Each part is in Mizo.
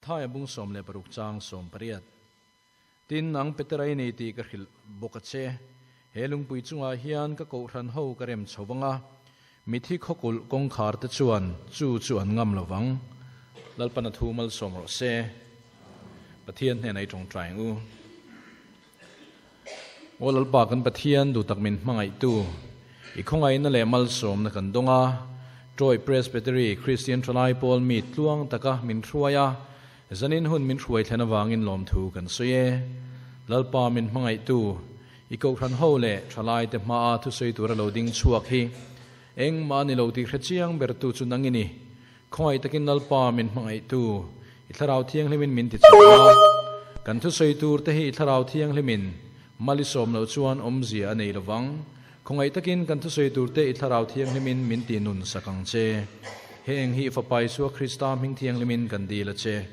Matthaia bung 16 chang 18. Tin, nang Petera i nei tih ka hrilh bawk a che. He lungpui chungah hian ka kohhran ho ka rem chho vang a, mithi khawkulh kawngkhar te chuan chu chu an ngam lo vang. Lalpan a thu malsawm rawh se. Pathian hnenah i tawngtai ang u. Aw Lalpa kan Pathian duhtak min hmangaihtu, i khawngaihna leh malsawmna kan dawng a, Troy Presbytery Kristian Thalai Pawl mi tluang taka min hruai a, zanin hun min hruai thlen avangin lawmthu kan sawi e. Lalpa min hmangaihtu, i kohhran ho leh thalaite hmaa thusawi tura lo ding chhuak hi engmah a ni lo tih hre chiang bertu chu nang i ni. Khawngaih takin Lalpa min hmangaihtu, i Thlarau Thianghlimin min ti chak a. Kan thusawi tur te hi i Thlarau Thianghlimin mal i sawm loh chuan awmzia a nei lo vang. Khawngaih takin kan thusawi tur te i Thlarau Thianghlimin min ti nun sak ang che. Heng hi i Fapa Isua Krista hming thianghlimin kan dil a che.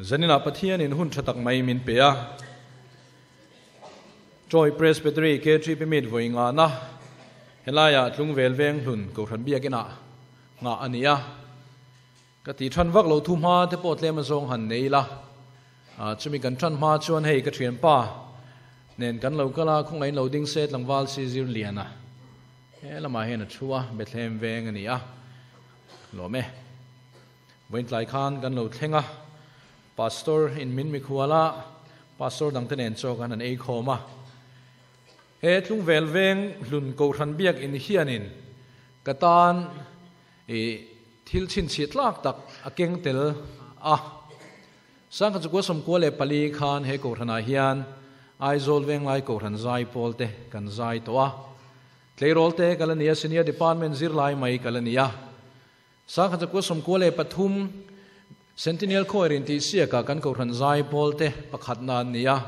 Zaninah Pathianin hun tha tak mai min pe a. Troy Presbytery KTP Meet vawi ngahna helaiah Tlungvel Venghlun Kohhran Biakinah nghah a ni a. Ka tih than vak lo thu hma te pawh tlem azawng han nei ila. Chumi kan than hma chuan hei ka thianpa nen kan lo kal a, khawngaih lo ding se tlangval si zir lian a. He lamah hian a thu a, Bethlehem veng a ni a. Lawm e. Vawiin tlai khan kan lo thleng a, Pastor in min mikhual a, Pastor dangte nen chaw kan han ei khawm a. He Tlungvel veng hlun Kohhran biak in hianin ka tan i thil chhinchhiah tlak tak a keng tel a. Sangha chukua 94 khan he Kohhranah hian Aizawl Venglai Kohhran zai pawl te kan zai tawh a. Tleirawl te ka la ni a, Senior Department zirlai mai ka la ni a. 1993 Centennial Choir in tih siakah kan Kohhran zai pawl te pakhatna an ni a.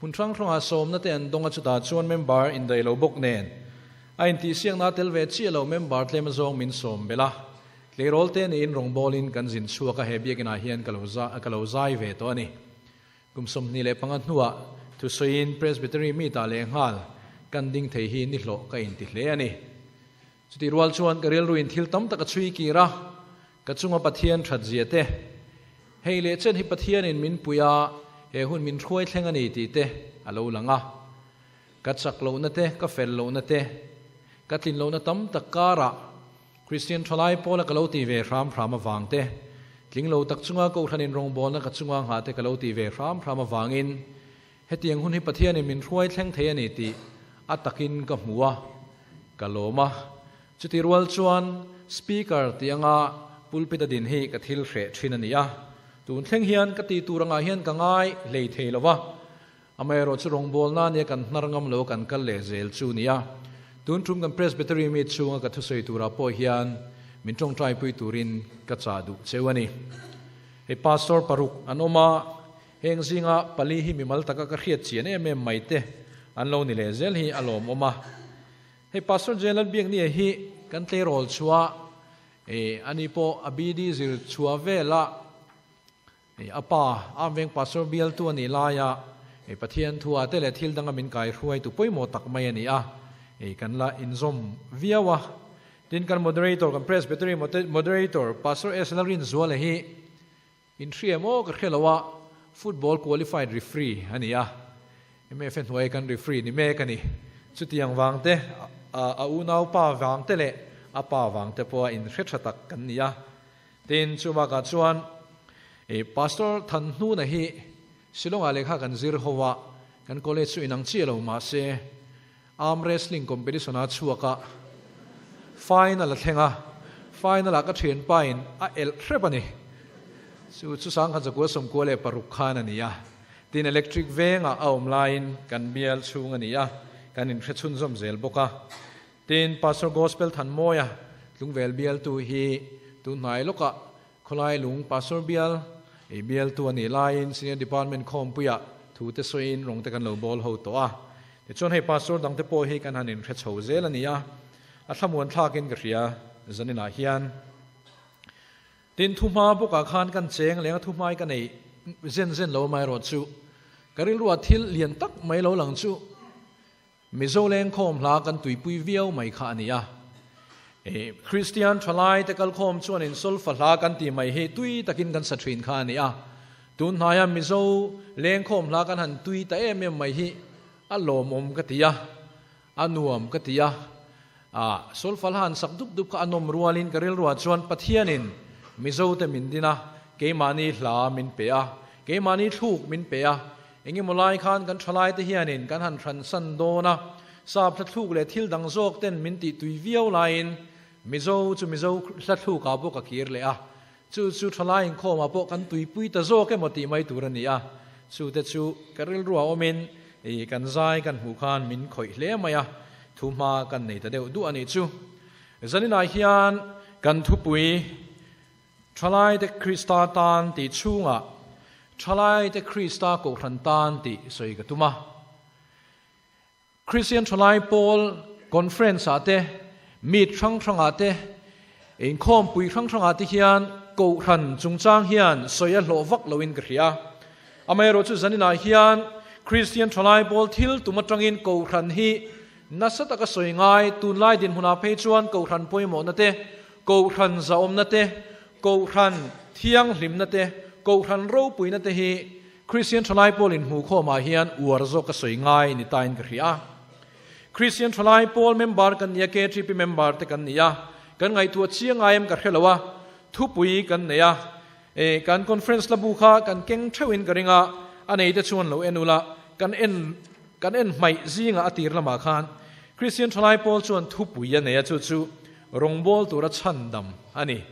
Hmun hrang hrangah sawmna te an dawng a, chutah chuan member indaih lo bawk nen a intihsiakna tel ve chiah lo member tlem azawng min sawm belh a. Tleirawl te niin rawngbawlin kan zin chhuak a, he biakinah hian ka lo ka lo zai ve tawh a ni. Kum 25 hnuah thusawiin Presbytery meet-ah lehnghal kan ding thei hi nihlawh ka inti hle a ni. Chutih rual chuan ka rilruin thil tam tak a chhui kir a, ka chunga Pathian that zia te, hei leh chen hi Pathianin min pui a, he hun min hruai thleng a ni tih te a lo lang a. Ka chak lohna te, ka fel lohna te, ka tlin lohna tam tak karah Kristian thalai pawla ka lo tih ve hram hram avang te, tling lo tak chunga Kohhranin rawngbawlna ka chunga nghah te ka lo tih ve hram hram avangin hetiang hun hi Pathianin min hruai thleng thei a ni tih a takin ka hmu a, ka lawm a. Chutih rual chuan Speaker tih anga pulpit a din hi ka thil hreh thin a ni a. Tun thleng hian ka tih tur angah hian ka ngai hlei thei lo va. Amaherawh chu rawngbawlna nia kan hnar ngam lo kan kal leh zel chu nia. Tun tum kan Presbytery mi chhunga ka thusawi turah pawh hian min tawngtaipui turin ka chah duh cheu a ni. Hei Pastor paruk an awm a, heng zinga pali hi mimal taka ka hriat chian em em mai te an lo ni leh zel hi a lawmawm a. Hei Pastor J Lalbiaknia hi kan tleirawl chhuah ani pawh a BD zir chhuah velah A pa, Amveng Pastor bialtu a nih laia Pathian thua te leh thil danga min kai hruaitu pawimawh tak mai a ni a, kan la inzawm viau a. Tin, kan Moderator, kan Presbytery Moderator Pastor S. Lalrinzuala hi inhria maw ka hre lo a, Football qualified referee a ni a, MFA hnuaia kan referee ni mek a ni. Chutiang vang te, a unaupa vang te leh a pa vang te pawha inhre tha tak kan ni a. Tin, chu bakah chuan i Pastor Thanhnuna hi Shillong-ah lehkha kan zir ho a, kan college chu inang chiah lo mahse arm wrestling competition-a chhuak a, final a thleng a, final-ah ka thianpa in a elh hrep a ni. Chu chu 1996 khan a ni a, tin electric vengah a awm laiin kan bial chhung a ni a, kan inhre chhunzawm zel bawk a. Tin, Pastor Gospel Thanmawia tlungvel bialtu hi tunhnai lawkah khawlai lung Pastor bial ei bialtu a nih laiin Senior Department khawmpuiah thu te sawiin rawng te kan lo bawl ho tawh a. Tichuan hei Pastor dangte pawh hi kan han inhre chho zel a ni a, a thlamuan thlakin ka hria zaninah hian. Tin, thuhma bawkah khan kan cheng leng a, thuhmai ka nei zen zen lo amaherawh chu ka rilruah thil lian tak mai lo lang chu Mizo lengkhawm hla kan tuipui viau mai kha a ni a. Kristian thalai te kalkhawm chuanin solfa hla kan tih mai hi tui takin kan sa thin kha a ni a. Tun hnaia Mizo lengkhawm hla kan han tui ta em em mai hi a lawmawm ka ti a, a nuam ka ti a. Solfa hla han sak dup dup kha a nawm rualin ka rilruah chuan Pathianin Mizo te min din a, keimahni hla min pe a, keimahni thluk min pe a, Engemaw lai khan kan thalaite hianin kan han hransan dawn a, sap hlathluk leh thil dang zawk ten min tih tui viau laiin Mizo chu Mizo hlathlukah pawh ka kir leh a, chu chu thalai inkhawmah pawh kan tuipui ta zawk emaw tih mai tur a ni a, chute chu ka rilruah awmin kan zai kan hmuh khan min khawih hle mai a, thu hma kan nei ta deuh duh a nih chu. Zaninah hian kan thupui. Thalaite Krista tan tih chhungah Thalaite Krista Kohhran tan tih sawi ka tum a. Kristian Thalai Pawl Conference ah te, meet hrang hrangah te, inkhawmpui hrang hrangah te hian Kohhran chungchang hian sawi a hlawh vak loin ka hria. Amaherawhchu zaninah hian Kristian Thalai Pawl thil tum atangin Kohhran hi nasa taka sawi ngai tunlai dinhmunah phei chuan Kohhran pawimawhna te, Kohhran zahawmna te, Kohhran thianghlimna te, Kohhran ropuina te hi Kristian Thalai Pawl inhmuhkhawmah hian uar zawk ka sawi ngai ni tain ka hria. Kristian Thalai Pawl member kan ni a, KTP member te kan ni a, kan ngaihtuah chiang ngai em ka hre lo a, thupui kan nei a, e, kan conference la bu kha kan keng theuhin ka ring a, a nei te chuan lo en ula, kan en kan en hmaih zingah a tir lamah khan Kristian Thalai Pawl chuan thupui a nei a, chu chu Rawngbawl tura chhandam a ni.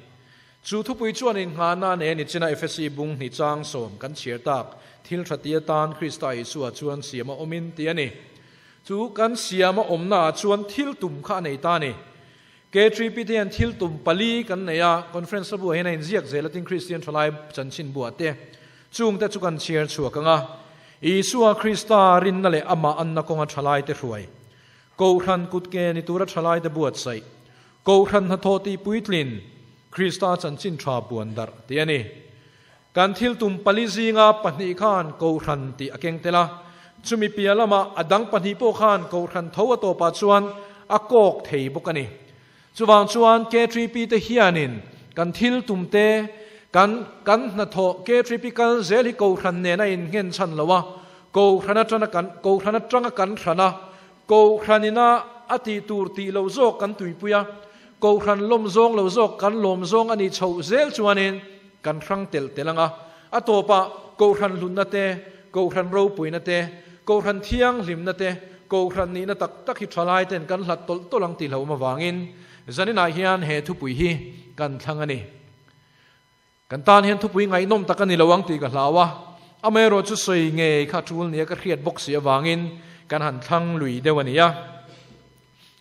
Chu thupui chuan innghahna nei a ni chin a, Efesi bung hnih chang sawm kan chhiar tak, thil tha ti atan Krista Isua chuan siama awmin ti a ni. Chu kan siama awmnaah chuan thil tum kha a nei ta a ni. K3P te hian thil tum pali kan nei a, conference a buah hian a inziak zel a tin Kristian thalai chanchin buah te chungte chu kan chhiar chhuak ang a. Isua Krista rinna leh amah anna kawnga thalai te hruai. Kohhran kutke ni tura thalaite buatsaih, Kohhran hnathawh tih puitlin, Krista chanchin tha puan darh tih a ni. Kan thil tum pali zinga pahnih khan Kohhran tih a keng tel a, chumi piah lamah a dang pahnih pawh khan Kohhran tho a tawpah chuan a kawk thei bawk a ni. Chuvang chuan KTP te hianin kan thil tum te, kan kan hnathawh KTP kal zel hi Kohhran nen a innghen chhan lo a, Kohhran atana kan Kohhran atanga kan hran a, Kohhranina a tih tur tih lo zawk kan tuipui a, Kohhran lawm zawng lo zawk kan lawm zawng a nih chhoh zel chuanin kan hrang telh telh ang a. A tawpah Kohhran hlutna te, Kohhran ropuina te, Kohhran thianghlimna te, Kohhran nihna tak tak hi thalai ten kan hlat tawlh tawlh ang tih hlauhawm avangin zaninah hian he thupui hi kan thlang a ni. Kan tan hian thupui ngaihnawm tak a ni lo ang tih ka hlau a, amaherawh chu sawi ngei kha tul nia ka hriat bawk si avangin kan han thlang lui deuh a ni a.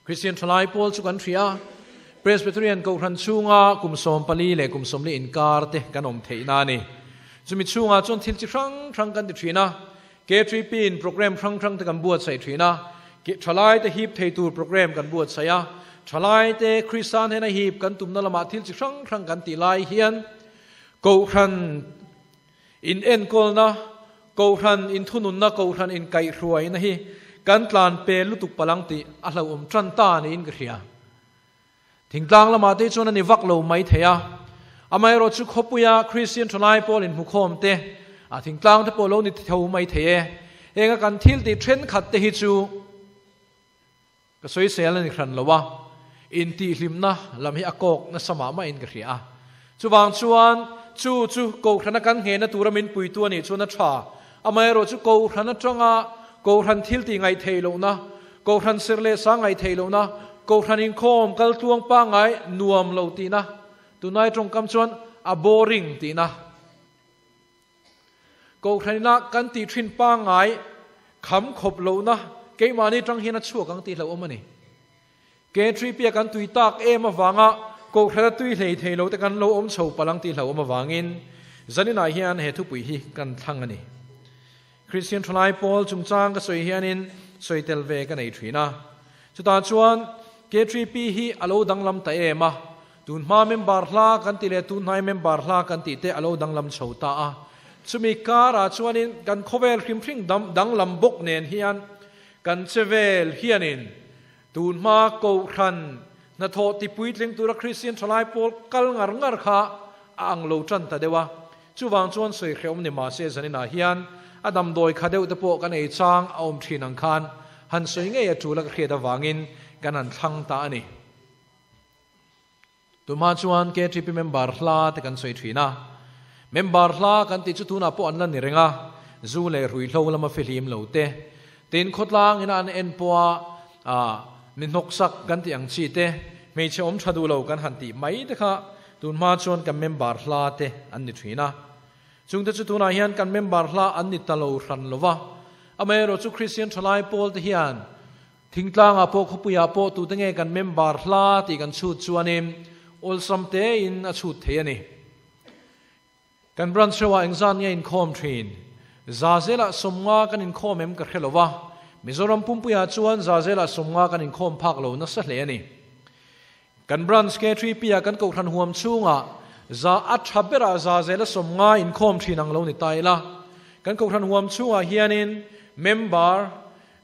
Kristian thalai pawl chu kan hria a, Presbyterian Kohhran chhunga kum 14 leh kum 40 inkar te kan awm theihna a ni. Chumi chhungah chuan thil chi hrang hrang kan ti thin a, K3P in program hrang hrang te kan buatsaih thin a, thalai te hip thei tur program kan buatsaih a, thalai te Krista hnena hip kan tumna lamah thil chi hrang hrang kan tih lai hian Kohhran in enkawlna, Kohhran inthununna, Kohhran inkaihhruaina hi kan tlan pel lutuk palang tih a hlauhawm tan ta niin ka hria. Thingtlang lamah te chuan a ni vak lo mai thei a, amaherawh chu khawpuia Kristian thalai pawl inhmukhawm te, a thingtlang te pawh lo ni tho mai thei e. Henga kan thil tih thenkhat te hi chu ka sawisel a ni hran lo a, intihhlimna lam hi a kawk nasa mah mahin ka hria a. Chuvang chuan chu chu Kohhrana kan nghehna tura min puitu a nih chuan a tha. Amaherawh chu Kohhran atanga Kohhran thil tih ngaih theih lohna, Kohhran serh leh sang ngaih theih lohna, Kohhran inkhawm kal tluang pangngai nuam lo tihna, tunlai tawngkam chuan a boring tihna. Kohhranina kan tih thin pangngai kham khawp lohna keimahni tang hian a chhuak ang tih hlauhawm a ni. K3P-a kan tui tak em avanga Kohhrana tui hlei thei lo te kan lo awm chho palh ang tih hlauhawm avangin zaninah hian he thupui hi kan thlang a ni. Kristian thalai pawl chungchang ka sawi hianin sawi tel ve ka nei thin a. Chutah chuan K3P hi a lo danglam ta em a, tun hma member hla kan tih leh tun hnai member hla kan tih te a lo danglam chho ta a. Chumi karah chuanin kan khawvel hrim hring danglam bawk nen hian kan chevel hianin Tun hma Kohhran Hnathawh ti puitling tura Kristian thalai pawl kal ngar ngar kha a ang lo tan ta deuh a. Chuvang chuan sawi hrehawm ni mahse zaninah hian a damdawi kha deuh te pawh kan ei chang a awm thin ang khan han sawi ngei a tul a ka hriat avangin kan han thlang ta a ni. Tunhma chuan KTP member hla te kan sawi thin a. Member hla kan tih chu tunah pawh an la ni reng a, zu leh ruihhlo lama fihlim lo te, tin khawtlang ina an en pawha ni hnawksak kan tih ang chi te, hmeichhe awm tha duh lo kan han tih mai te kha tunhma chuan kan member hla te an ni thin a. Chungte chu tunah hian kan member hla an ni ta lo hran lo va. Amaherawhchu Kristian thalai pawl te hian Thingtlangah pawh khawpuiah pawh tute nge kan member hla tih kan chhut chuanin awlsam tein a chhut thei a ni. Kan branch hreuhah engzat nge inkhawm thin? Zazelah sawmnga kan inkhawm em ka hre lo va, Mizoram pumpuiah chuan zazelah sawmnga kan inkhawm phak lo nasa hle a ni. Kan branch K3P-ah kan kohhran huam chhungah za a tha berah zazela sawmnga inkhawm thin ang lo ni ta ila. Kan kohhran huam chhungah hianin member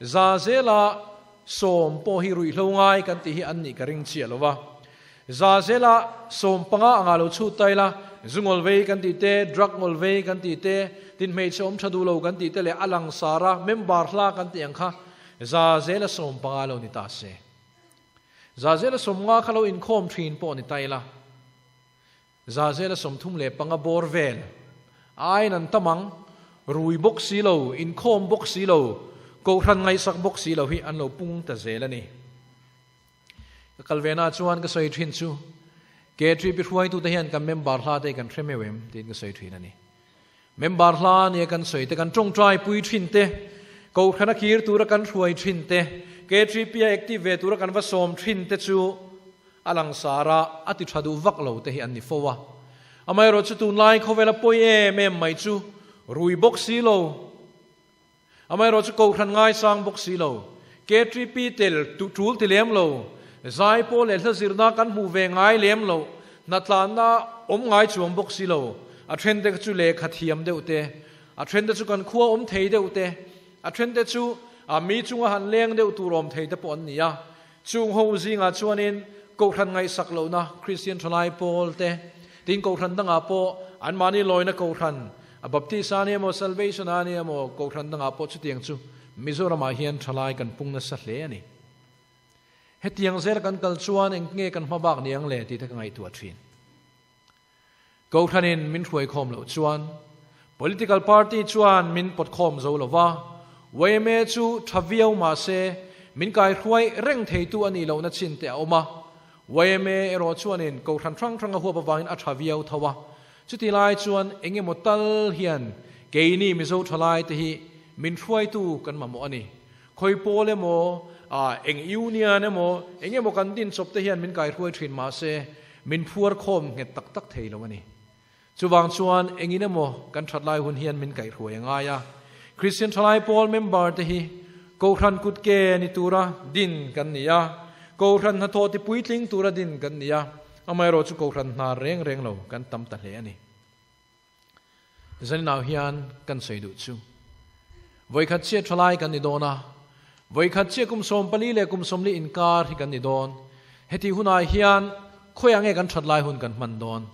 Zazela sawm pawh hi ruihhlo ngai kan tih hi an nih ka ring chiah lo va. Zazela 15 anga lo chhut ta ila, zu ngawl vei kan tih te, drug ngawl vei kan tih te, tin hmeichhe awm tha duh lo kan tih te leh a langsar a member hla kan tih ang kha Zazela 15 lo ni ta se. Zazela 50 kha lo inkhawm thin pawh ni ta ila. Zazela 35 bawr vel aiin an tam ang, rui bawk si lo, inkhawm bawk si lo, kohhran ngaihsak bawk si lo hi an lo pung ta zel a ni. Ka kal ve na chuan ka sawi thin chu, KTP hruaitute hian kan member hla te kan hre meuh em tiin ka sawi thin a ni. Member hla nia kan sawi te, kan tawngtai pui thin te, kohhran a kir tura kan hruai thin te, KTP a active ve tura kan va sawm thin te chu a langsar a, a ti tha duh vak lo te hi an ni fo a. Amaherawh chu tunlai khawvela pawi em em mai chu rui bawk si lo, amaherawh chu kohhran ngaisang bawk si lo, KTP tel tul ti lem lo, zai pawh leh hla zirna kan hmuh ve ngai lem lo, hnatlanna awm ngai chuang bawk si lo, a then te chu lehkha thiam deuh te, a then te chu kan khua awm thei deuh te, a then te chu mi chunga han leng deuh tur awm thei te pawh an ni a. Chung ho zingah chuanin Kohhran ngaihsak lohna Kristian thalai pawl te, tin Kohhran dangah pawh anmahni lawina Kohhran, a Baptist a ni emaw Salvation a ni emaw Kohhran dangah pawh chutiang chu Mizoramah hian thalai kan pung nasa hle a ni. Hetiang zela kan kal chuan eng nge kan hma bak ni ang le tih te ka ngaihtuah thin. Kohhranin min hruaikhawm loh chuan Political Party chuan min pawtkhawm zo lo va, yma chu tha viau mah se min kaihruai reng theitu a nih lohna chin te a awm a, yma erawh chuanin Kohhran hrang hrang a huap avangin a tha viau tho a, chuti lai chuan eng emaw tal hian keini Mizo thalai te hi min hruaitu kan mamawh a ni. Khawi pawl emaw, eng union emaw, eng emaw kan din chawp te hian min kaihruai thin mah se min phuar khawm nghet tak tak thei lo a ni. Chuvang chuan engin emaw kan that lai hun hian min kaihruai a ngai a. Kristian thalai pawl member te hi Kohhran kut ke ni tura din kan ni a, Kohhran hnathawh ti puitling tura din kan ni a, amaherawh chu Kohhran hna reng reng lo kan tam ta hle a ni. Zaninau hian kan sawi duh chu vawikhat chiah thalai kan ni dawn a, vawikhat chiah kum 14 leh kum 40 inkar hi kan ni dawn. Heti hunah hian khawiah nge kan that lai hun kan hman dawn?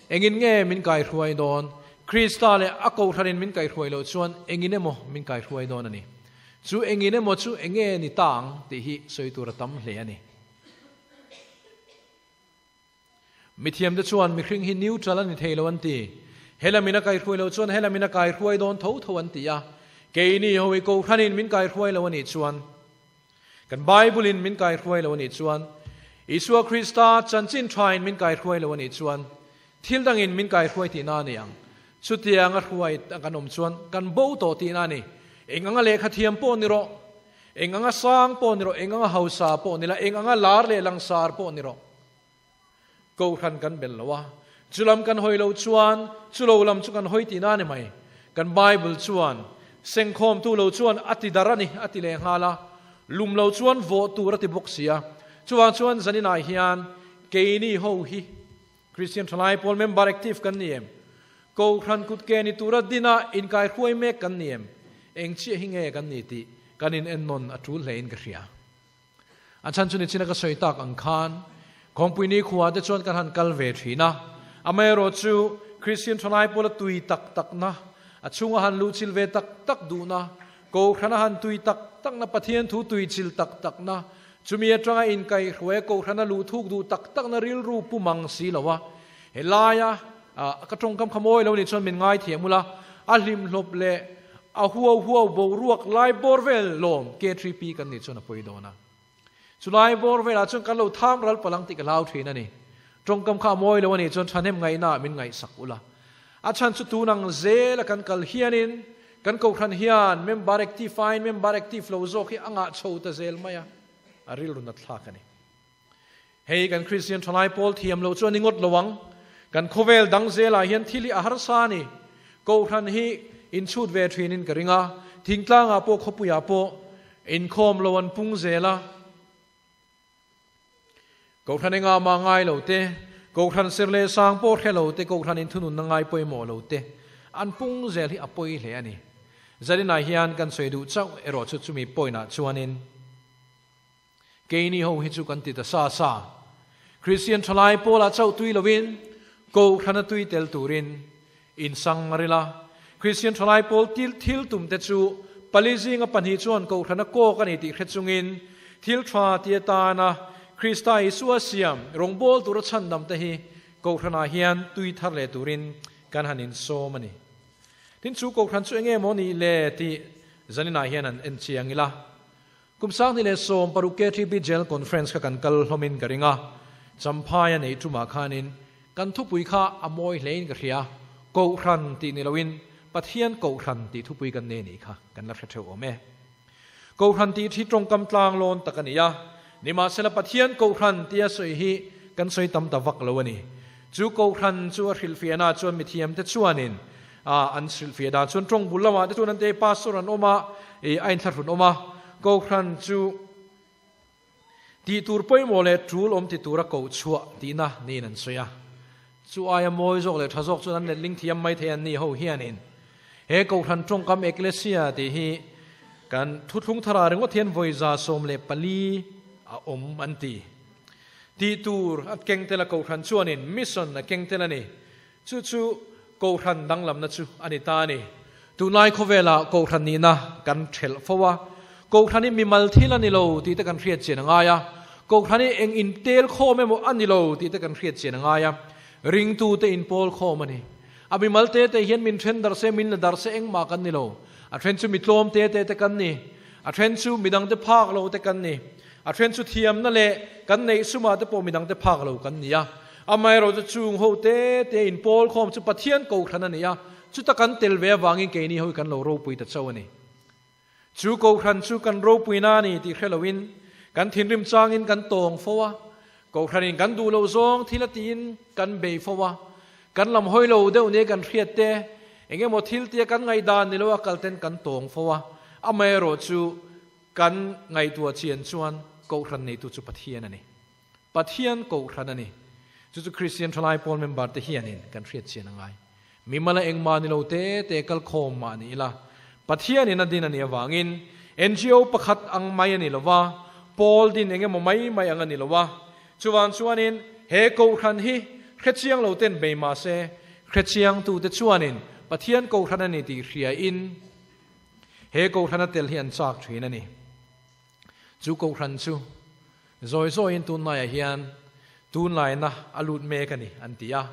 Engin nge min kaihruai dawn? Krista leh a kohhranin min kaihruai loh chuan engin emaw min kaihruai dawn a ni. Chu engin emaw chu enge ni ta ang tih hi sawi tur a tam hle a ni. Mithiamte chuan mihring hi neutral a ni thei lo an ti. Helamin a kaihruai loh chuan helamin a kaihruai dawn tho tho an ti a. Keini ho hi Kohhranin min kaihruai lo a nih chuan, kan Bible-in min kaihruai lo a nih chuan, Isua Krista chanchin thain min kaihruai lo a nih chuan, thil dangin min kaihruai tihna a ni ang. Chutiang a hruai kan awm chuan kan bo tawh tihna a ni. Eng anga lehkha thiam pawh ni rawh. Eng anga sang pawh ni rawh, eng anga hausa pawh ni la, eng anga lar leh langsar pawh ni rawh. Kohhran kan bel lo a, chu lam kan hawi lo chuan chu lo lam chu kan hawi tihna a ni mai. Kan Bible chuan, Sengkhawmtu lo chuan a ti dar a ni, a ti leh nghal a, lum lo chuan vawh tur a ti bawk si a. Chuvang chuan zaninah hian keini ho hi Kristian thalai pawl member active kan ni em? Kohhran kut ke ni tura dina inkaihruai mek kan ni em? Eng chiah hi nge kan ni tih kan in ennawn a tul hlein ka hria. A chhan chu ni china ka sawi tak ang khan. Khawngpui ni khua te chuan kan han kal ve thin a. Amaherawhchu, Kristian thalai pawla tui tak takna, a chhunga han luhchilh ve tak tak duhna, Kohhrana han tui tak takna, Pathian thu tui chil tak takna, chumi atanga inkaihhruaia Kohhrana luh thuk duh tak takna rilru pu mang si lo a. Helaia ka tawngkam kha mawi lo nih chuan min ngaithiam ula, a hlimhlawp leh a huau huau boruak lai bawr vel lawm K3P kan nih chuan a pawi dawn a. Chulai bawr velah chuan kan lo tham ral palang tih ka hlau thin a ni. Tawngkam kha a mawi lo a nih chuan thahnem ngaihnaah min ngaihsak ula. A chhan chu tun ang zela kan kal hianin kan kohhran hian member active aiin member active lo zawk hi a ngah chho ta zel mai a, a rilru nat thlak a ni. Hei kan Kristian thalai pawl thiam loh chu a ni ngawt lo ang. Kan khawvel dang zelah hian thil hi a harsa a ni. Kohhran hi inchhut ve thinin ka ring a, thingtlangah pawh khawpuiah pawh Inkhawm lo an pung zel a, Kohhran engah mah ngai lo te, Kohhran ser leh sang pawh hre lo te, Kohhran inthununna ngai pawimawh lo te an pung zel hi a pawi hle a ni. Zarinah hian kan sawi duh chauh erawh chu chumi point-ah chuanin keini ho hi chu kan ti ta sa sa. Kristian thalai pawlah chauh tui lovin Kohhrana tui tel turin Insang rila Kristian thalai pawl til thil tum te chu pali zinga pahnih chuan Kohhrana kawk a ni tih hre chungin thil tha ti atana Krista Isua siam rawngbâwl tura chhandam te hi Kohhranah hian tui thar leh turin kan han insawm a ni. Tin, chu Kohhran chu enge maw nih le tih zaninah hian han en chiang ila. Kum 2016 KTP General Conference kha kan kal hlawmin ka ring a, Champhai a neih tumah khanin kan thupui kha a mawi hlein ka hria, Kohhran tih ni loin Pathian Kohhran tih thupui kan nei nih kha kan la hre theuh awm e. Kohhran tih thi tawngkam tlang lawn tak a ni a, nimahsela Pathian Kohhran tia sawi hi kan sawi tam ta vak lo a ni. Chu Kohhran chu a hrilhfiahna chuan mithiamte chuanin A, an hrilhfiah dan chuan tawng bul lamah te chuan an te pastor an awm a, ih a inthlahrun awm a, Kohhran chu tih tur pawimawh leh tul awm ti tura koh chhuah tihna niin an sawi a. Chu aia mawi zawk leh tha zawk chuan an letling thiam mai thei an ni ho hianin he Kohhran tawngkam Ekklesia tih hi kan thuthlung thara ringawt hian vawi 14 a awm an ti. Tih tur a keng tel a Kohhran chuanin mission a keng tel a ni. Chu chu Kohhran danglamna chu a ni ta a ni. Tunlai khawvelah Kohhran nihna kan ṭhelh fo a, Kohhran hi mimal thil a ni lo tih te kan hriat chian a ngai a, Kohhran hi eng intel khawm emaw a ni lo tih te kan hriat chian a ngai a, ringtute inpawl khawm a ni. A mimal te te hian min ṭhen darh se, min la darh se engmah kan ni lo. A ṭhen chu mi tlawm te te te kan ni. A ṭhen chu midangte phak lo te kan ni. A ṭhen chu thiamna leh kan neih sumah te pawh midangte phak lo kan ni a. Amaherawhchu chung ho te te inpawl khawm chu Pathian Kohhran a ni a, chuta kan tel ve avangin keini ho hi kan lo ropui ta chauh a ni. Chu Kohhran chu kan ropuina a ni tih hre loin kan thinrim changin kan tawng fo a, Kohhranin kan duh loh zawng thil a tiin kan bei fo a, kan lam hawi lo deuh nia kan hriat te, eng emaw thil tia kan ngaihdan ni lo a kal ten kan tawng fo a, amaherawhchu kan ngaihtuah chian chuan Kohhran neitu chu Pathian a ni. Pathian Kohhran a ni. Chu chu Kristian Thalai Pawl member te hianin kan hriat chian a ngai. Mimala engmah ni lo te te kal khawm mah ni ila, Pathianin a din a nih avangin NGO pakhat ang mai a ni lo va, pawl din eng emaw mai mai ang a ni lo a. Chuvang chuanin he Kohhran hi hrechiang lo ten bei mah se, hrechiangtute chuanin Pathian Kohhran a ni tih hriain he Kohhrana tel hi an chak thin a ni. Chu Kohhran chu Zawi zawiin tunlaiah hian tunlaina a lut mek a ni, an ti a.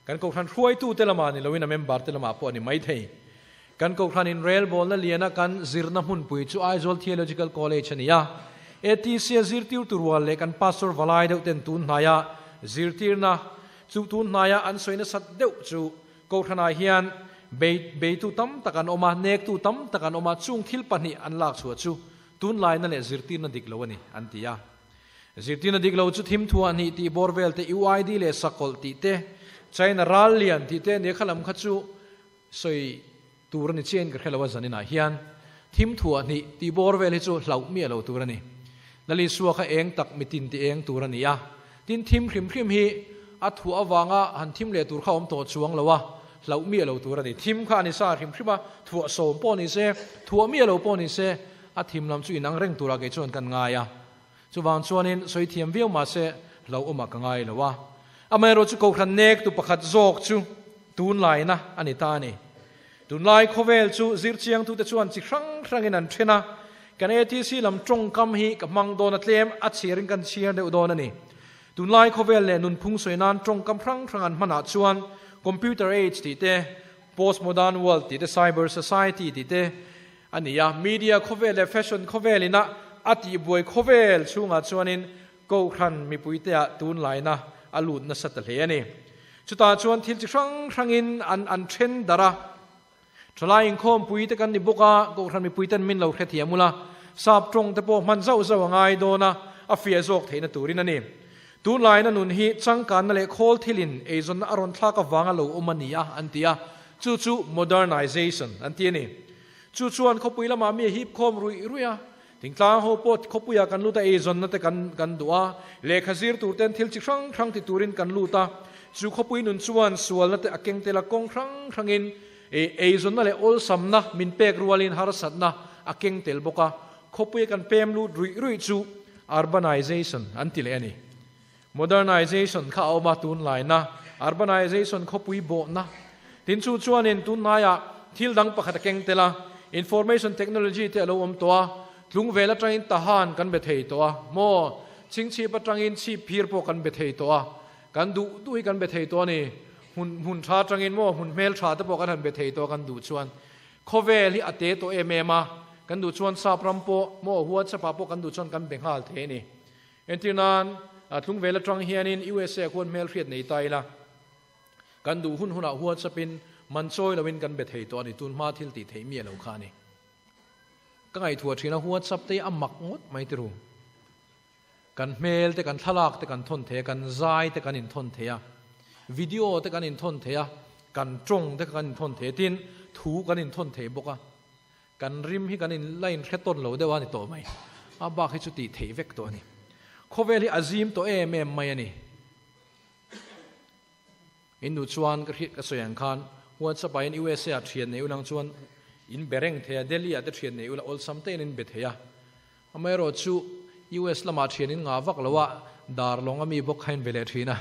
Kan Kohhran hruaitute lamah ni loin a member te lamah pawh a ni maithei. Kan Kohhran inrelbawlna liana kan zirna hmunpui chu Aizawl Theological College a ni a. ATC-a zirtirtu rual leh kan Pastor valai deuh ten tun hnaia zirtirna chu tun hnaia an sawi nasat deuh chu Kohhranah hian bei beitu tam tak an awm a, nektu tam tak an awm a, chung thil pahnih an lak chhuah chu Tunlaina leh zirtirna dik lo a ni, an ti a. Zirtirna dik lo chu thim thuah hnih tih bawr vel te, UID leh sakawlh tih te, China ral lian tih te nia kha lam kha chu sawi tur a ni chiahin ka hre lo a zaninah hian. Thim thuah hnih tih bawr vel hi chu hlauh miah lo tur a ni. Lalisua kha eng tak mitin ti eng tur a ni a. Tin, thim hrim hrim hi a thuah avanga han thim leh tur kha awm tawh chuang lo a, hlauh miah lo tur a ni. Thim kha a ni sa hrim hrim a, thuah sawm pawh ni se, thuah miah lo pawh ni se, a thim lam chu inang reng turah kei chuan kan ngai a. Chuvang chuanin sawi thiam viau mah se, hlauhawmah ka ngai lo a. Amaherawhchu kohhran nek tu pakhat zawk chu tunlaina a ni ta a ni. Tunlai khawvel chu zirchiangtute chuan chi hrang hrangin an then a, kan ATC lam tawngkam hi ka hmang dawn a tlem a chhiarin kan chhiar deuh dawn a ni. Tunlai khawvel leh nunphung sawi nan tawngkam hrang hrang an hmanah chuan Computer Age tih te, Postmodern World tih te, Cyber Society tih te a ni a. Media khawvel leh Fashion khawvel ina a tihbuai khawvel chhungah chuanin Kohhran mipuiteah tunlaina a lut nasa ta hle a ni. Chutah chuan thil chi hrang hrangin an an then darh a. Thalai inkhawmpui te kan ni bawk a, Kohhran mipuiten min lo hrethiam ula, sap tawng te pawh hman zauh zauh a ngai dawn a, a fiah zawk theihna turin a ni. Tunlaina nun hi changkanna leh khawl thilin eizawnna a rawn thlak avanga lo awm a ni a, an ti a, chu chu modernization an ti a ni. Chu chuan khawpui lamah mi a hip khawm ruih ruih a, Thingtlang ho pawh khawpuiah kan lut a, eizawnna te kan kan duh a, lehkha zir tur ten thil chi hrang hrang ti turin kan lut a, chu khawpui nun chuan sualna te a keng tel a, kawng hrang hrangin eizawnna leh awlsamna min pek rualin harsatna a keng tel bawk a, khawpuia kan pem lut ruih ruih chu urbanization an ti leh a ni. Modernization kha a awm a, tunlaina urbanization khawpui bawhna tin chu chuanin tunlaiah thil dang pakhat a keng tel a, information technology te a lo awm tawh a, tlung vel atangin tahan kan be thei tawh a, maw chingchhip atangin chhip phir pawh kan be thei tawh a, kan duh duh hi kan be thei tawh a ni, hmun hmun tha atangin maw hmun hmel tha te pawh kan han be thei tawh a kan duh chuan khawvel hi a te tawh em em a, kan duh chuan sap ram pawh maw WhatsApp ah pawh kan duh chuan kan be nghal thei a ni. Entir nan, Tlungvel atang hianin USA khuan hmelhriat nei ta ila, kan duh hun hunah WhatsApp-in man chawi loin kan be thei tawh a ni, tun hma thil tih theih miah lo kha a ni. Ka ngaihtuah thin a, WhatsApp te hi a mak ngawt mai ti ru. Kan hmel te, kan thlalak te kan thawn thei a, kan zai te kan inthawn thei a, video te kan inthawn thei a, kan tawng te kan inthawn thei a, tin, thu kan inthawn thei bawk a. Kan rim hi kan in la inhre tawn lo deuh a ni tawh mai. A bak hi chu tih theih vek tawh a ni. Khawvel hi a zim tawh em em mai a ni. In nu chuan ka hriat ka sawi ang khan WhatsApp ah hian USA ah thian nei ulang chuan in be reng thei a, Delhi ah te thian nei ula awlsam te in in be thei a. Amaherawh chu US lamah thian in ngah vak lo a, dar lawng a mi bawk kha in be leh thin a.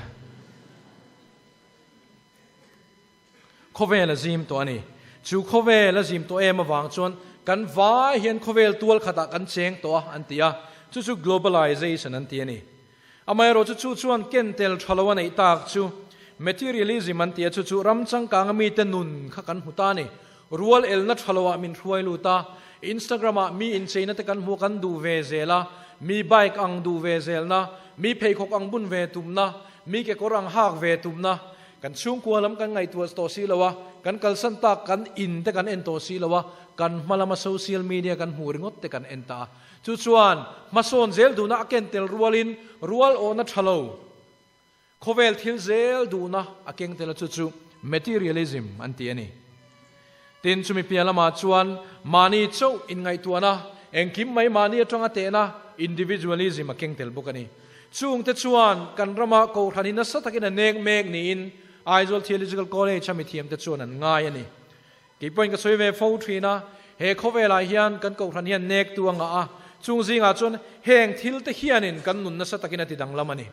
Khawvel a zim tawh a ni. Chu khawvel a zim tawh em avang chuan kan vai hian khawvel tual khatah kan cheng tawh a an ti a, chu chu globalization an ti a ni. Amaherawh chu chu chuan ken tel tha lo a neih tak chu materialism an ti a, chu chu ram changkanga mite nun kha kan hmu ta a ni. Rual elna tha loah min hruai lut a, Instagram ah mi incheina te kan hmu a kan duh ve zel a, mi bike ang duh ve zelna, mi pheikhawk ang bun ve tumna, mi kekawr ang hak ve tumna, Kan chhungkua lam kan ngaihtuah tawh si lo a, kan kalsan tak kan in te kan en tawh si lo a, kan hma lama social media kan hmuh ringawt te kan en ta a. Chu chuan hmasawn zel duhna a ken tel rualin rual awhna tha lo, khawvel thil zel duhna a keng tel a, chu chu materialism an ti a ni. Tin, chumi piah lamah chuan mahni chauh inngaihtuahna, engkim mai mahni atanga tehna, individualism a keng tel bawk a ni. Chungte chuan kan rama kohhran hi nasa takin a nek mek niin Aizawl Theological College a mithiamte chuan an ngai a ni. Kei pawhin ka sawi ve fo thin a, he khawvelah hian kan kohhran hian nektu a ngah a, chung zingah chuan heng thilte hianin kan nun nasa takin a ti danglam a ni.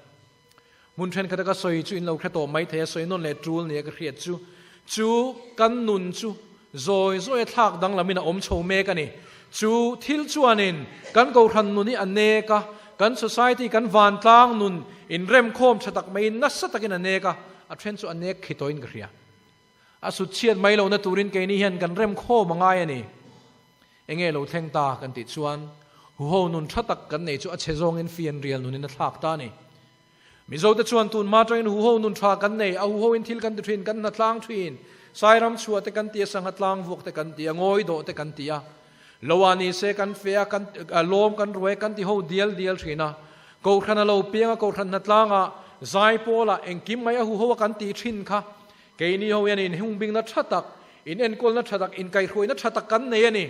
Hmun thenkhat a ka sawi chu in lo hre tawh mai thei a, sawi nawn leh tul nia ka hriat chu, chu kan nun chu zawi zawi a thlak danglamin a awm chho mek a ni. Chu thil chuanin kan kohhran nun hi a nek a, kan society, kan vantlang nun inremkhawm tha tak maiin nasa takin a nek a, a then chu a nek khi tawhin ka hria. A sut chhiat mai lohna turin keini hian kan remkhawm a ngai a ni. Enge lo thleng ta kan tih chuan huho nun tha tak kan nei chu a chhe zawngin fianrial nunin a thlak ta a ni. Mizote chuan tun hma atangin huho nun tha kan nei, a huhoin thil kan ti thin, kan hna tlang thin, Sairam chhuah te kan ti a, sangha tlang vuak te kan ti a, ngawi dawh te kan ti a, loah ni se kan fe a, kan lawm kan ruai kan ti ho dial dial thin a, Kohhran a lo piang a, Kohhran hna tlangah zai pawlah engkim mai a huho a kan tih thin kha Keini ho hian inhungbingna tha tak, inenkawlna tha tak, inkaihhruaina tha tak kan nei a ni.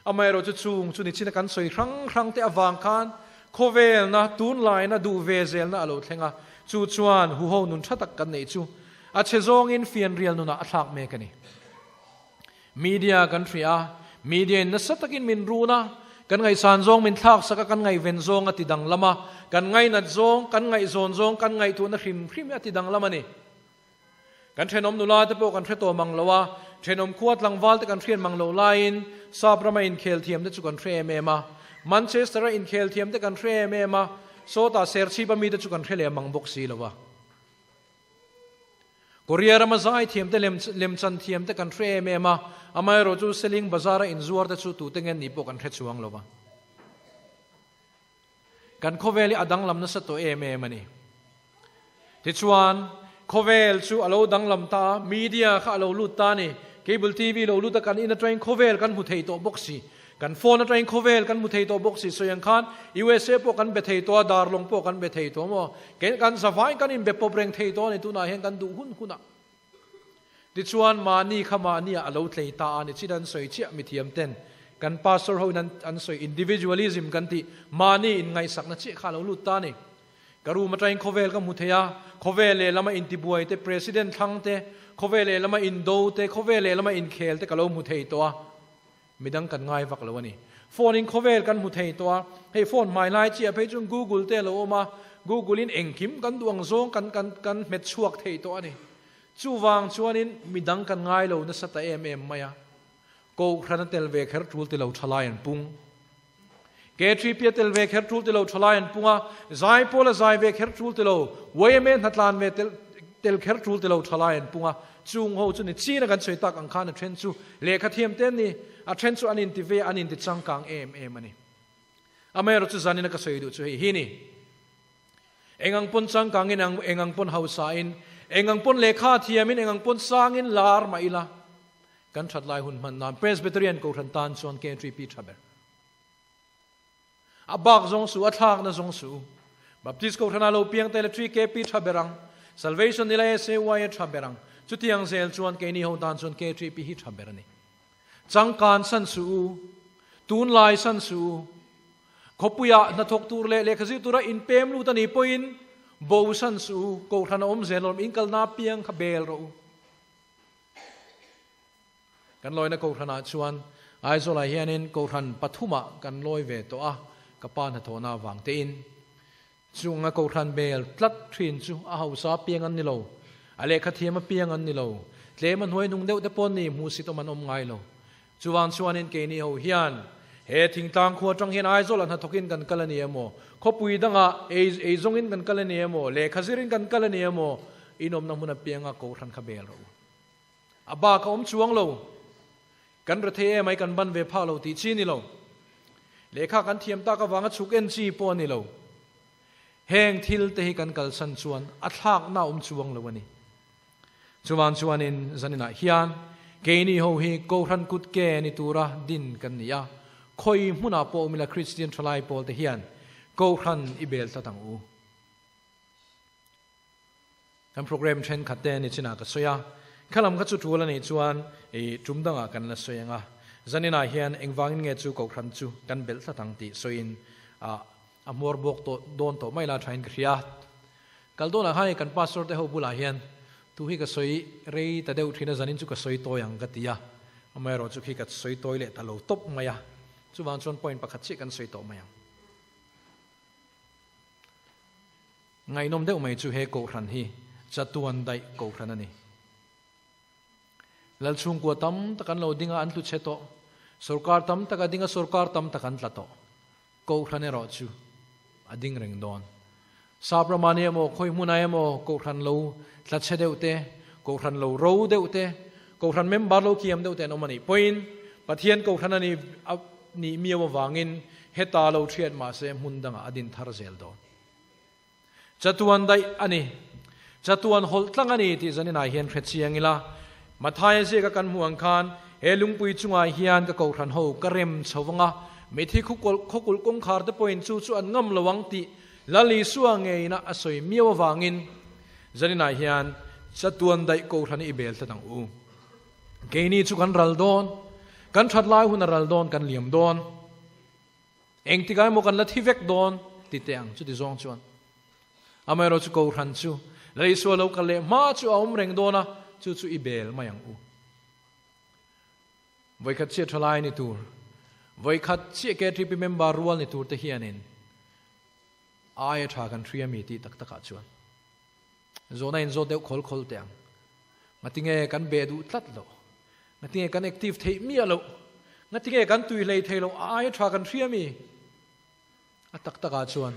Amaherawh chu chung chu nichina kan sawi hrang hrang te avang khan khawvelna, tunlaina, duh ve zelna a lo thleng a, chu chuan huho nun tha tak kan neih chu a chhe zawngin fianrial nunah a thlak mek a ni. Media kan hria a, media in nasa takin min run a, Kan ngaihsan zawng min thlak sak a, kan ngaihven zawng a ti danglam a, kan ngainat zawng, kan ngaihzawn zawng, kan ngaihtuahna hrim hrim hi a ti danglam a ni. Kan thenawm nula te pawh kan hre tawh mang lo a, thenawm khua tlangval te kan hriat mang loh laiin Sap rama inkhel thiam te chu kan hre em em a, Manchester a inkhel thiam te kan hre em em a, sawtah Serchhip a mi te chu kan hre leh mang bawk si lo a. Korea rama zai thiam te lem lemchan thiam te kan hre em em a, amaherawhchu Seling Bazar a inzuar te chu tute nge nih pawh kan hre chuang lo a. Kan khawvel hi a danglam nasa tawh em em a ni. Tichuan, khawvel chu a lo danglam ta a, media kha a lo lut ta a ni. Cable TV lo lut a, kan in atangin khawvel kan hmu thei tawh bawk si. Kan phone atangin khawvel kan hmu thei tawh bawk si. Sawi ang khan USA pawh kan be thei tawh a, darlawng pawh kan be thei tawh maw? Kei kan zavaiin kan inbe pawp reng thei tawh a ni tunah hian kan duh hun hunah. Tichuan mahni kha mahniah a lo tlei ta a ni. Chit an sawi chiah mithiam ten kan pastor ho in an sawi individualism kan tih mahni in ngaihsakna chiah kha a lo lut ta a ni. Ka room atangin khawvel ka hmu thei a, khawvel lehlama intibuai te, president thlang te, khawvel lehlama indo te, khawvel lehlama inkhel te ka lo hmu thei tawh a, midang kan ngai vak lo a ni. Phone in khawvel kan hmu thei tawh a, hei phone hmai lai chiah phei chuan Google te a lo awm a, Google in engkim kan duh ang zawng kan kan kan hmet chhuak thei tawh a ni. Chuvang chuanin midang kan ngai lo nasa ta em em mai a, Kohhran a tel ve kher tul ti lo thalai an pung. K3P a tel ve kher tul ti lo thalai an pung a, zai pawl a zai ve kher tul ti lo, YMA hnatlan ve tel tel kher tul ti lo thalai an pung a. Chung ho chu ni chin a kan sawi tak ang khan a then chu lehkha thiam te an ni, a then chu an inti ve a, an inti changkang em em a ni. Amaherawhchu zanin a ka sawi duh chu hei hi ni. Engang pawn changkangin, engang pawn hausain, engang pawn lehkha thiamin, engang pawn sangin lar mah ila, kan that lai hun hman nan Presbyterian Kohhran tan chuan KTP tha ber. A bak zawng su, a thlakna zawng su. Baptist Kohhrana lo piang te le 3KP tha ber ang. Salvation nila SAY a tha ber ang. Chutiang zel chuan keini ho tan chuan KTP hi tha ber a ni. Changkan san suh u, tunlai san suh u. Khawpuiah hnathawk tur leh lehkha zir tura inpem lut a nih pawhin bo san suh u, Kohhran a awm zel lawm, in kalna apiang kha bel rawh u. Kan lawina Kohhranah chuan Aizawlah hianin Kohhran pathumah kan lawi ve tawh a, ka pa hnathawhna avang tein. Chunga Kohhran bel tlat thin chu a hausa apiang an ni lo, a lehkha thiam apiang an ni lo, tlem a hnuai hnung deuh te pawh ni hmuhsit awm an awm ngai lo. Chuvang chuanin keini ho hian he thingtlang khua atang hian Aizawl ah hnathawkin kan kal a ni emaw, khawpui dangah ei eizawngin kan kal a ni emaw, lehkha zirin kan kal a ni emaw, inawmna hmun apianga Kohhran kha bel rawh u. A bak a awm chuang lo. Kan rethei emai kan ban ve phah lo tih chi ni lo. Lehkha kan thiam tak avanga chhuk en chi pawh a ni lo. Heng thil te hi kan kalsan chuan a thlakna a awm chuang lo a ni. Chuvang chuanin zaninah hian keini ho hi Kohhran kut ke ni tura din kan ni a, khawi hmunah pawh awm ila Kristian thalai pawl te hian Kohhran i bel tlat ang u. Kan program thenkhat te ni chinah ka sawi a, kha lam kha chu tul a nih chuan i tum dangah kan la sawi ang a, zaninah hian engvangin nge chu Kohhran chu kan belh tlat ang tih sawiin a a hmuar bawk tawh dawn tawh mai la thain ka hria. Kal dawnah khan hei kan pastor te ho bulah hian thu hi ka sawi rei ta deuh thin a, zanin chu ka sawi tawi ang ka ti a, amaherawhchu khi ka sawi tawi leh ta lo tawp mai a, chuvang chuan point pakhat chiah kan sawi tawh mai ang. Ngaihnawm deuh mai chu he Kohhran hi chatuan daih Kohhran a ni. Lal chhungkua tam tak an lo ding a, an tlu chhe tawh. Sorkar tam tak a ding a, sorkar tam tak an tla tawh. Kohhran erawh chu a ding reng dawn. Sap ramah ni emaw, khawi hmunah emaw Kohhran lo tla chhe deuh te, Kohhran lo ro deuh te, Kohhran member lo kiam deuh te an awm a nih pawhin Pathian Kohhran a nih miau avangin heta lo thiat mahse hmun dangah a din thar zel dawn. Chatuan daih a ni. Chatuan hawlh tlang a ni tih zaninah hian hre chiang ila. Mathaia ziaka kan hmuh ang khan he lungpui chungah hian ka kohhran ho ka rem chho vang a, mithi khawkulh kawngkhar te pawhin chu chu an ngam lo ang tih Lal Isua ngeina a sawi miau avangin zaninah hian chatuan daih kohhran i bel tlat ang u. Keini chu kan ral dawn, kan that lai hun a ral dawn, kan liam dawn. Engtikah emaw kan la thi vek dawn ti teh ang chuti zawng chuan. Amaherawh chu Kohhran chu Lal Isua lo kal leh hma chu a awm reng dawn a, chu chu i bel mai ang u. Vawikhat chhiat tha lai ni tur. Vawikhat chiah KTP member rual ni tur te hianin aia tha kan hria mi tih tak takah chuan zawhna in zawt deuh khawl khawl teh ang. Ngatinge kan be duh tlat loh? Ngatinge kan active theih miah loh? Ngatinge kan tui hlei thei loh? Aia tha kan hria mi? A tak takah chuan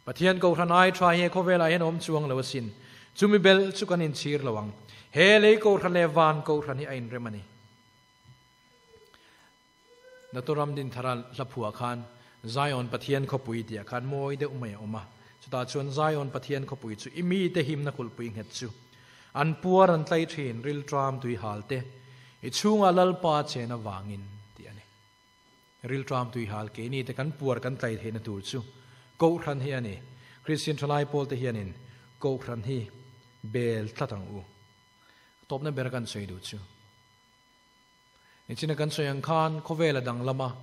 Pathian Kohhran ai tha hi khawvelah hian awm chuang lo asin. Chumi belh chu kan inchhir lo ang. He lei Kohhran leh van Kohhran hi a inrem a ni. Doctor Ramdinthara hla phuah khan Zion Pathian khawpui tih ah khan mawi deuh mai a awm a. Chutah chuan Zion Pathian khawpui chu i mite himna kulhpui nghet chu an puar an tlai thin rilṭam tui hal te i chhungah Lalpa chen avangin tih a ni. Rilṭam tui hal keini te kan puar kan tlai theihna tur chu Kohhran hi a ni. Kristian ṭhalai pawl te hianin Kohhran hi bel tlat ang u. A tawpna ber kan sawi duh chu. Nichina kan sawi ang khan khawvel a danglam a,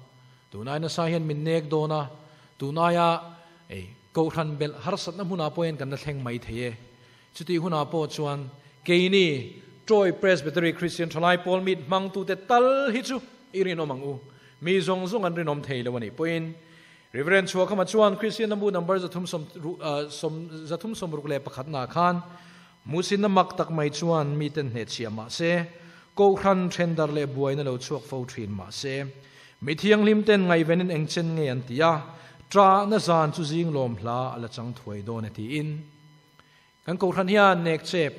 tunai nasa hian min nek dawn a, tunaia ei Kohhran belh harsatna hmunah pawh hian kan la thleng mai thei e. Chutih hunah pawh chuan keini Troy Presbytery Christian Thalai Pawl meet hmangtute tal hi chu i rinawm ang u. Mi zawng zawng an rinawm thei lo a nih pawhin Reverend Chhuakhama chuan Christian Lambu number 361 khan Musinna mak tak mai chuan miten hnehchhiah mah se, Kohhran thendar leh buaina lo chhuak fo thin mah se, mi thianghlim ten ngaihvenin eng chen nge an ti a, ṭahna zan chu zing lawm hla a la chang thuai dawn e tiin. Kan Kohhran hian nek chep,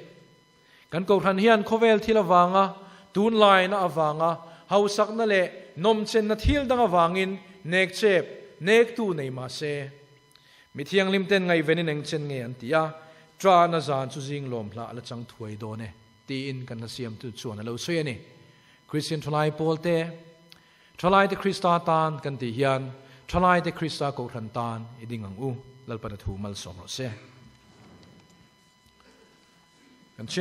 kan Kohhran hian khawvel thil avanga, tunlaina avanga, hausakna leh nawmchenna thil dang avangin nek chep, nektu nei mah se, Mi thianghlim ten ngaihvenin eng chen nge an ti a, Ṭahna zan chu zing lawm hlah a la chang thuai dawn e, tiin kan hlasiamtu chuan a lo sawi a ni. Kristian ṭhalai pawlte, Ṭhalaite Krista tan kan tih hian Ṭhalaite Krista Kohhran tan i ding ang u, Lalpan a thu malsawm rawh se.